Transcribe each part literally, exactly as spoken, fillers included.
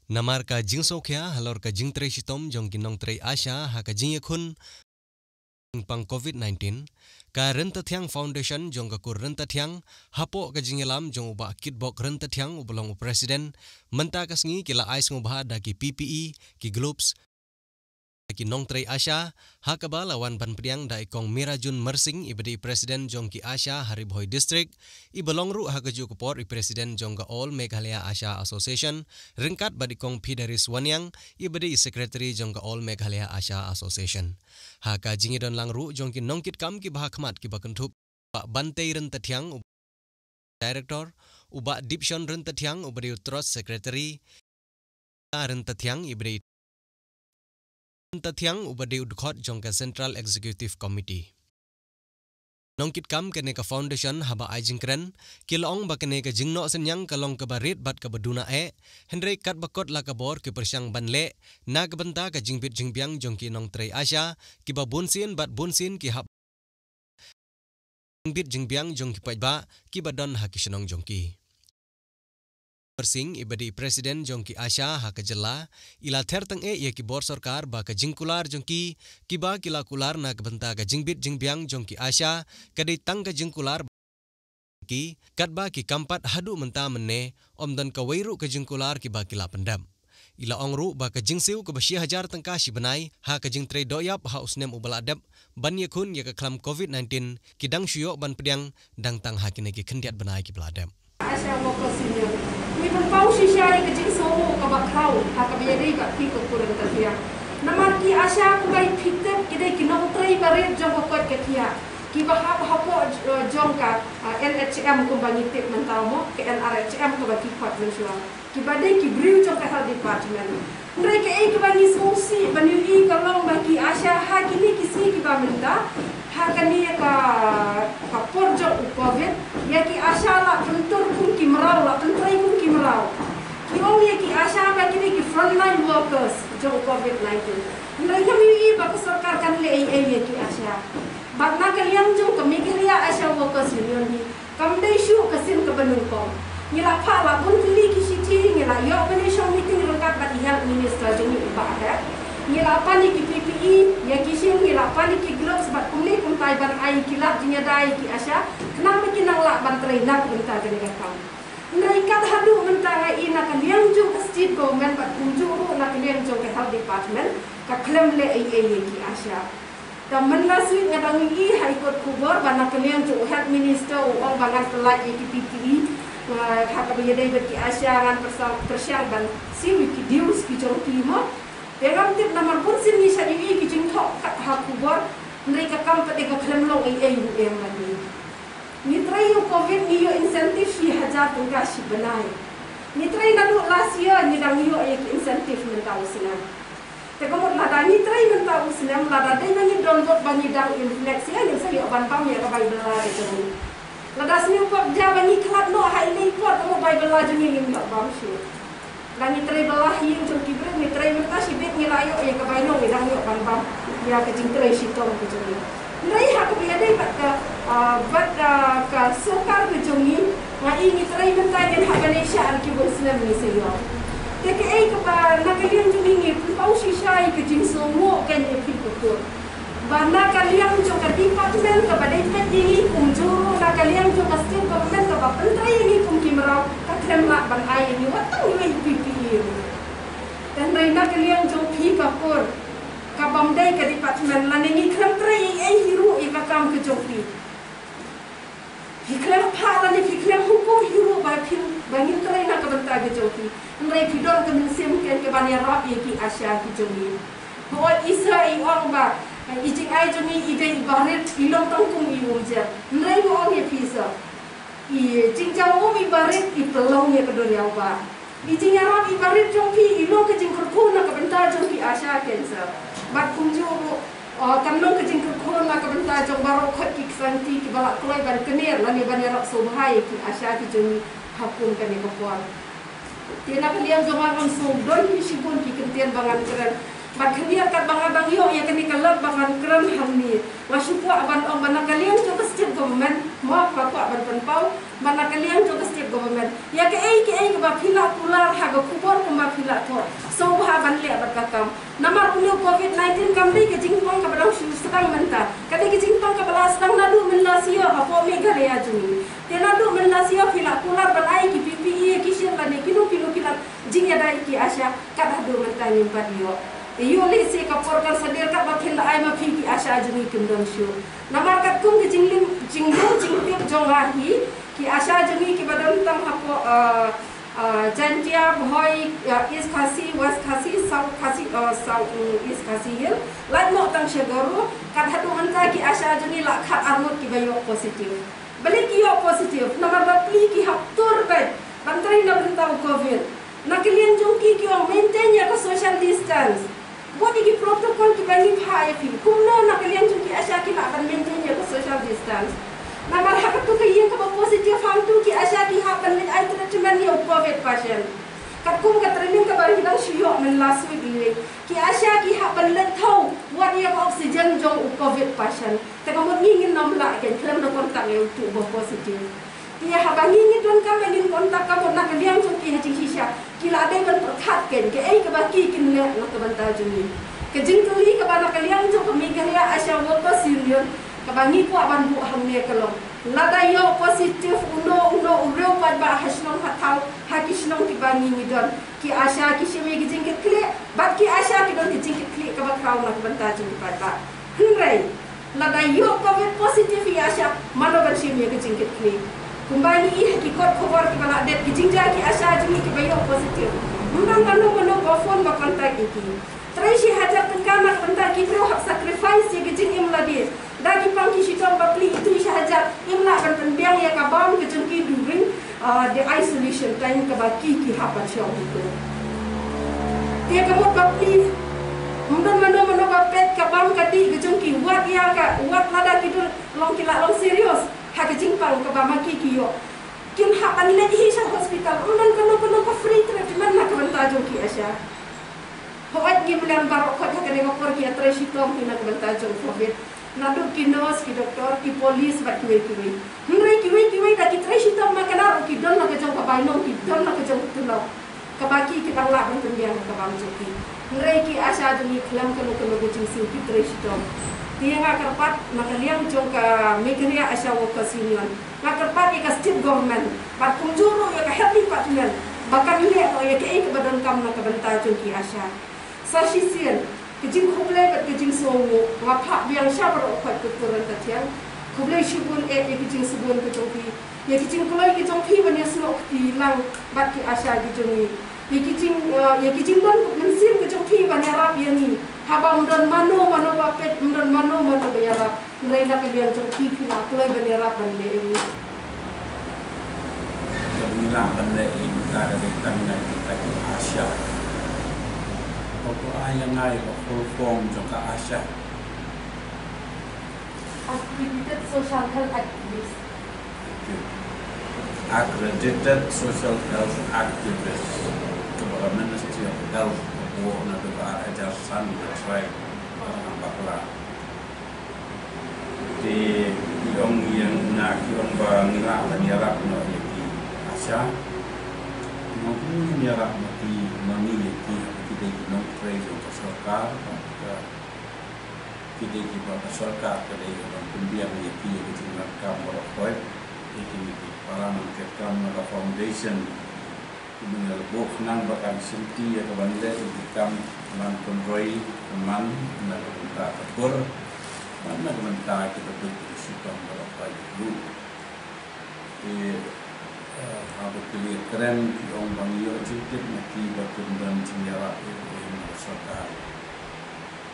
Namar ka jingsngewkhia halor ka jingtrei shitom jong ki nongtrei ASHA ha ka jingïakhun pang COVID-nineteen, ka Ryntathiang Foundation jong ka kur Ryntathiang, hapoh ka jingïalam jong u Bah Kitbok Ryntathiang uba long u president, mynta ka sngi ki la ai sngewbha da ki P P E, ki gloves, ki nongtrei ASHA, ha kaba la wan ban pdiang da i Kong Mirajun Marsing iba dei i president jong ki ASHA ha Ri Bhoi District, iba long ruh ha kajuh ka por i president jong ka All Meghalaya ASHA Association, ryngkat bad i Kong Phideris Waniang, iba dei i secretary jong ka All Meghalaya ASHA Association. Ha ka jingïadon lang ruh jong ki nongkitkam kiba ha khmat kiba kynthup, Bah Bantei Ryntathiang, u director, u Bah Dipshon Ryntathiang, uba dei u trust secretary, Ryntathiang, iba dei Ryntathiang, uba dei u dkhot jong ka Central Executive Committee. Nongkitkam kane ka foundation haba ai jingkren, ki la ong ba kane ka jingnoh synñiang ka long kaba rit bad kaba duna eh, hynrei katba kot la ka bor ki pyrshang ban leh, na ka bynta ka jingbit jingbiang jong ki nongtrei ASHA, kiba bunsien bad bunsien ki hap jingbit jingbiang jong ki paidbah, kiba don ha ki shnong jong ki. Marsing iba dei i president jong ki ASHA ha ka jylla, i la ther tyngeh ïa ki bor sorkar ba ka jingkular jong ki, kiba ki la kular na ka bynta ka jingbit jingbiang jong ki ASHA, ka dei tang ka jingkular ki, katba ki kam pat haduh mynta mynne, ym don kawei ruh ka jingkular kiba ki la pyndep. I la ong ruh ba ka jingsiew kaba shi hajar tyngka shi bnai, ha ka jingtrei doh ïap ha u snem uba la dep, ban ïakhun ïa ka khlam COVID-nineteen, ki dang shu ïoh ban pdiang, dang tang ha kine ki khyndiat bnai kiba la dep. ASHA Workers Union. Ngi pynpaw shisha ïa ka jingsngewnguh kaba khraw, ha kaba ïadei bad phi ka kur Ryntathiang. Namar ki ASHA kumba phi tip ki dei ki nongtrei barit jong ka koit ka khiah. Kiba hap hapoh, eh, jong ka, eh, N H M kumba ngi tip mynta mo, ka N R H M kaba ki khot mynshuwa. Kiba dei ki briew jong ka health department. Hynrei kaei kaba ngi sngewsih ban ïohi ka long ba ki ASHA ha kine ki sngi kiba mynta, ha kane ka, ka por jong u COVID, ïa ki ASHA la pyntur kum ki mraw, la pyntrei kum ki mraw. Ki ong ïa ki ASHA ba ki dei ki frontline workers jong u COVID-nineteen. Hynrei ngam ïohi ba ka sorkar kan leh ei ei ïa ki ASHA. Bad na ka liang jong ka Meghalaya ASHA Workers Union hi, kam dei shuh ka sien kaba nyngkong. Ngi la phah la bun tylli ki shithi, ngi la ïoh ban ïa shong meeting ryngkat bad i health minister jong ngi u Bah Heh. Ngi la pan ïa ki P P E, ïa ki shin, ngi la pan ïa ki gloves bad kumne kumtai ban ai ki lad jingïada ïa ki ASHA, khnang ba kin nang lah ban trei na ka bynta kane ka kam. Hynrei kat haduh mynta nga i na ka liang jong ka state government bad kumjuh ruh na ka liang jong ka health department, ka khlem leh ei ei ïa ki ASHA. Te mynta shuh nga dang ïohi ha i kot khubor ba na ka liang jong u health minister u ong ba ngan pyllait ïa ki P P E, nga ha kaba ïadei bad ki ASHA ngan pyrshang, pyrshang ban siew ïa ki dues ki jong ki mo. Te ngam tip namar bun sien ngi shait ïohi ki jingthoh kat ha khubor, hynrei ka kam pat de ka khlem long ei ei ruh em lane. Ngi trei ïa u COVID ngi ïoh incentive shi hajar tyngka shi bnai. Ngi trei naduh last year ngi dang ïoh ïa ki incentive mynta u snem. Te ka mut lada ngi trei mynta u snem, lada dei ba ngi download ba ngi dang im next year ngin sa ïoh ban bam ïa ka bai bylla ka jong ngi. Lada sniew pop ja ba ngi khlad noh ha ine i por ka mut bai bylla jong ngi ngim ïoh bam shuh. Lada ngi trei bylla ha ïing jong ki briew, ngi trei mynta shibit ngi la ïoh ïa ka bai nong ngi dang ïoh ban bam ïa ka jingtrei shitom ka jong ngi. Hynrei ha kaba ïadei bad ka, ah, bad, ah, ka sorkar ka jong ngi, nga i ngi trei mynta ngin hap ban ïa shah ar ki bun snem ngi sa ïoh. Te kaei kaba na ka liang jong ngi ngi pynpaw shisha ïa ka jingsngewnguh kein ïa phi ka kur. Ba na ka liang jong ka department kaba dei peit ïa ngi kumjuh ruh na ka liang jong ka state government kaba pyntrei ïa ngi kum ki mraw ka khlem lah ban ai ïa ngi wat tang iwei i P P E ruh. Te hynrei na ka liang jong phi ka kur, ka bym dei ka department lane ngi khlem trei ei ei hi ruh ïa ka kam ka jong phi. Phi khlem phah lane phi khlem hukum hi ruh ba phi, ba ngin trei na ka bynta ka jong phi. Hynrei phi don ka mynsiem kein ka ban ïarap ïa ki ASHA ki jong ngi. Hooid, i sir i ong ba i jingai jong ngi i dei i barit, i long tang kum i umjer. Hynrei nga ong ïa phi sir, i jingjaw um i barit i pynlong ïa ka duriaw bah. I jingïarap i barit jong phi i long ka jingkyrkhu na ka bynta jong ki ASHA kein sir. Bad kumjuh ruh, uh, kan long ka jingkyrkhu na ka bynta jong baroh khoit ki ksuid kiba la kloi ban kner lane ban ïarap sngewbha ïa ki ASHA ki jong ngi ha kum kane ka por. Te na ka liang jong nga ngam sngewdon hi shibun ki kyntien ba ngan kren. Bad khyndiat katba nga dang ïoh ïa kane ka lad ba ngan kren hangne, nga shu kwah ban ong ba na ka liang jong ka state government, mo, nga kwah ban Paw, ba na ka liang jong ka state government, ïa kaei kaei kaba phi la kular ha ka khubor kumba phi la thoh, sngewbha ban leh bad ka kam. Namar une u covid nineteen kam dei ka jingpang kaba dang shu sdang mynta. Ka dei ka jingpang kaba la sdang naduh mynta shuh hapoh Meghalaya jong ngi. Te naduh mynta shuh phi la kular ban ai ki P P E, ki shield lane kino kino ki la jingïadei ki ASHA, kat haduh mynta ngim pat ïoh. Te ïoh lehse ka por kan sa dei katba phin la ai ma phi ki ASHA jong ngi kim don shuh. Namar katkum ka jinglim, jingdon jingtip jong nga hi, ki ASHA jong ngi kiba don tang hapoh, ah, ah, Jaintia, Bhoi, ah, East Khasi, West Khasi, South Khasi, ah, South, mm, East Khasi Hills, lait noh tang sha Garo, kat haduh mynta ki ASHA jong ngi la khat arngut kiba ïoh positive. Balei ki ïoh positive? Namar ba pli ki hap tur beit ban trei na bynta u covid. Na ka liang jong ki ki ong maintain ïa ka social distance. Bad ïa ki protocol kiba ngi phah ïa phi, kumno na ka liang jong ki ASHA ki lah ban maintain ïa ka social distance? Namar ha katu ka ïing kaba positive hangtu ki ASHA ki hap ban leit ai treatment ïa u covid patient. Katkum ka training kaba ngi dang shu ïoh man last week lei, ki ASHA ki hap ban leit thaw wad ïa ka oxygen jong u covid patient. Te ka mut ngi ngin nym lah keiñ khlem da contact ïa utu uba positive. Te haba ngi ngi donkam ba ngin contact ka mut na ka liang jong ki ha jingshisha ki la dei ban pyrkhat keiñ kaei kaba ki kin leh na ka bynta jong ngi. Ka jingkylli kaba na ka liang jong ka Meghalaya ASHA Workers Union kaba ngi kwah ban buh hangne ka long, lada ïoh positive uno uno u riew paidbah ha shnong ha thaw, ha ki shnong kiba ngi ngi don, ki ASHA ki shim ïa ki jingkitkhlieh, bad ki ASHA ki don ki jingkitkhlieh kaba khraw na ka bynta jong ki paidbah. Hynrei lada ïoh covid positive ïa ASHA, mano ban shim ïa ka jingkitkhlieh? Kumba ngi i ha ki kot khubor kiba la dep, ki jingjia ki ASHA jong ngi kiba ïoh positive, ym don mano mano ba phone ba contact ïa ki. Trei shi hajar tyngka na ka bynta ki briew, hap sacrifice ïa ki jingim lade. Da ki pang ki shitom ba pli, itu shi hajar, im lah ban pynbiang ïa ka bam ka jong ki during, ah, the isolation time kaba ki ki hap ban shong hangto. Te ka mut ba pli, ym don mano mano ba peit ka bam ka dih ka jong ki, wat ïa ka, wat lada ki don long ki la long serious ha ka jingpang kaba ma ki ki ïoh, kin hap ban leit hi sha hospital. Ym don kano kano ka free treatment na ka bynta jong ki ASHA. Hooid, ngim lah baroh khoit ha kane ka por ki ïatrei shitom hi na ka bynta jong covid. Naduh ki nurse, ki doktor, ki police bad kiwei kiwei. Hynrei kiwei kiwei da ki trei shitom ma kane ruh ki don la ka jong ka bainong, ki don la ka jong ka tulop kaba ki ki dang lah ban pynbiang ha ka bam jong ki. Hynrei ki ASHA jong ngi khlem kano kano ka jingsiew ki trei shitom. Te nga kyrpad na ka liang jong ka Meghalaya ASHA Workers Union, nga kyrpad ïa ka state government bad kumjuh ruh ïa ka health department ba kan leh noh ïa kaei kaba donkam na ka bynta jong ki ASHA. Sa shisien, ka jingkhublei bad ka jingsngewnguh nga phah biang sha baroh khoit ka kur Rangkathiang. Khublei shibun eh ïa ka jingsbun ka jong phi, ïa ka jingkloi ka jong phi ban ïasnoh kti lang bad ki ASHA ki jong ngi. Ïa ki jing, eh, ïa ki jingdon mynsiem ka jong phi ban ïarap ïa ngi. Haba ym don mano mano ba peit, ym don mano mano ba ïarap, hynrei na ka liang jong phi phi la kloi ban ïarap ban leh ïa ngi. Ka ngi lah ban leh ïa kita ka dei tang na kita ki ASHA. Ko ko ai ïa nga ïa ka full form jong ka ASHA. Accredited Social Health Activist. Thank you. Accredited Social Health Activist. Kaba ka Ministry of Health ka buh naduh ar hajar san ka trai. Ka bakla. Te ki ong ïa nga, ki ong ba ngi lah ban ïarap noh ïa ki ASHA. Nga ong ngin ïarap ma ki, ma ngi ïa ki, ki dei ki nongtrei jong ka sorkar, bad ka, ki dei kiba ka sorkar ka dei ban pynbiang ïa ki ïa ki jingdonkam baroh khoit. Te kine ki para nongtrei kam na ka foundation. Kumne la buh khnang ba kan shimti ïa ka ban leh ïa ki kam ban pynroi kynman na ka bynta ka kur bad na ka bynta ki paidbah ki shitom baroh khoit ruh. Te, eh, haba ki la ïakren ki ong ba ngi ïoh jingtip na ki ba kim don jingïarap ïa ka sorkar.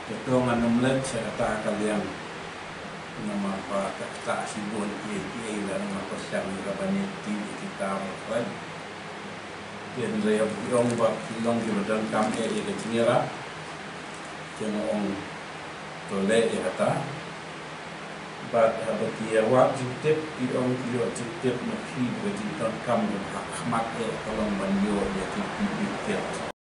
Te to ngan ym leit sha kata ka liang. Namar ba ka ktah shibun kiei kiei lada nga pyrshang ïa ka ban ïa kti ïa kita baroh khoit. Hynrei haba ki ong ba ki long kiba donkam eh ïa ka jingïarap, te nga ong to leh ïa kata. Bad haba ki ïa wad jingtip, ki ong ki ïoh jingtip na phi ba ka jingdonkam kaba ha khmat eh ka long ban ïoh ïa ki P P E kit.